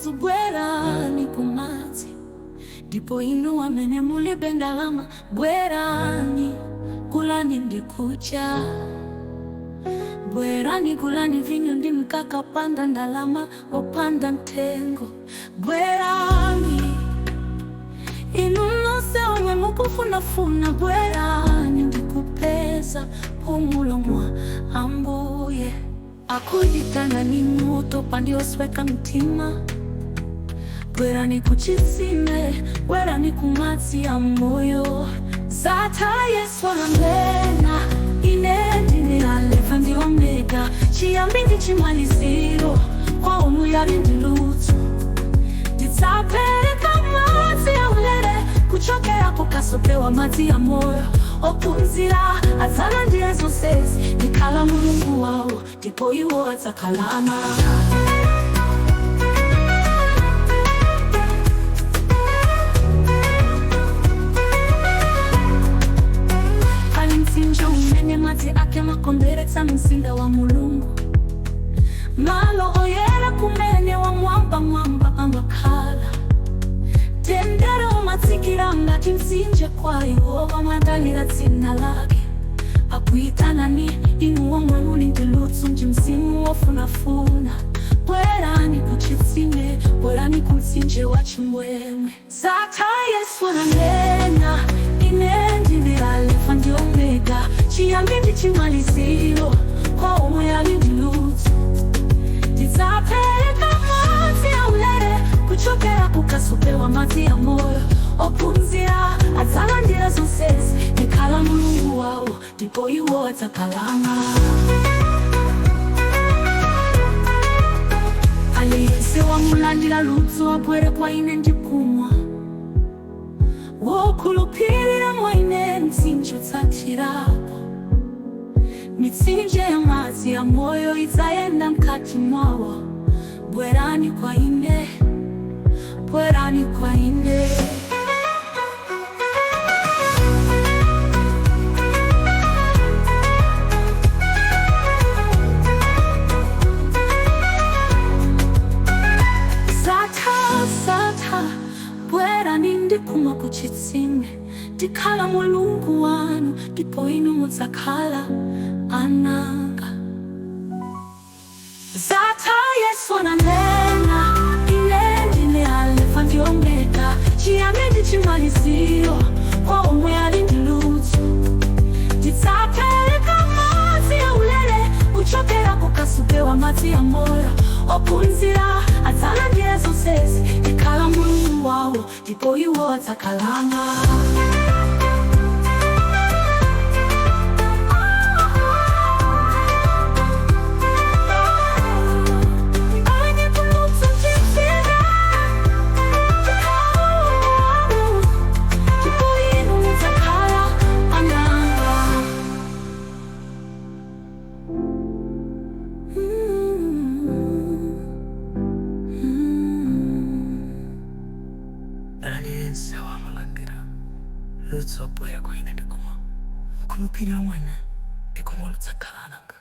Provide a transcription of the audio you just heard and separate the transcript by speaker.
Speaker 1: ludzu, bwerani kumadzi. Ndipo inu amene mulibe ndalama, bwerani, gulani ndikudya. Bwerani, gulani vinyo ndi mkaka opanda ndalama, opanda mtengo. Bwerani, inu nonse omwe mukufunafuna, bwerani ndikupeza mpumulo mwa Ambuye. Akuyitanani inu otopa ndi osweka mtima, bwerani kuchitsime, bwerani kumadzi a moyo. Zatha. Yesu ananena, ine ndine Alefa ndi Omega, chiyambi ndi chimaliziro, kwa omwe ali ndi ludzu ndidzapereka madzi aulere kuchokera kukasupe wa madzi ya moyo. Ophunzira adzalandira zonsezi, ndikhala Mulungu wawo ndipo iwo adzakhala ana. Pali mtsinje umene madzi ake amakondweretsa mzinda wa Mulungu, malo oyera kumene wamwamba mwamba amakhala. Mtendere umatsikira ngati mtsinje kwa iwo amadalira dzina lake. Akuyitanani inu omwe muli ndi ludzu ndi mzimu wofunafuna, bwerani kuchitsime, bwerani kumtsinje wa chimwemwe. Zatha. Yesu ananena, ine ndine Alefa ndi Omega, chiyambi ndi chimaliziro, kwa omwe ali ndi ludzu ndidzapereka madzi aulere kuchokera kukasupe wa madzi ya moyo. Ophunzira adzalandira zonsezi, ndikhala Mulungu wawo ndipo iwo adzakhala ana. Aliyense wamulandira ludzu abwere kwa ine ndikumwa. Wokhulupirira mwa ine, mtsinje udzathirapo, mitsinje ya madzi ya moyo idzayenda mkati mwawo. Bwerani kwa ine, bwerani kwa ine. Zatha, zatha. Bwerani ndikumwa kuchitsime. Ndikhala Mulungu wanu ndipo inu mudzakhala ana anga. Zatha. Yesu ananena, ine ndine Alefa ndi Omega, chiyambi ndi chimaliziro, kwa omwe ali ndi ludzu ndidzapereka madzi aulere kuchokera kukasupe wa madzi ya moyo. Ophunzira adzalandira zonsezi, ndikhala Mulungu wawo ndipo iwo adzakhala ana. Ndipo inu mudzakhala ana anga.
Speaker 2: Aliyense wamulandira ludzu abwere kwa ine ndikumwa. Wokhulupirira mwa ine, ndikumwa ludzakhala ana anga.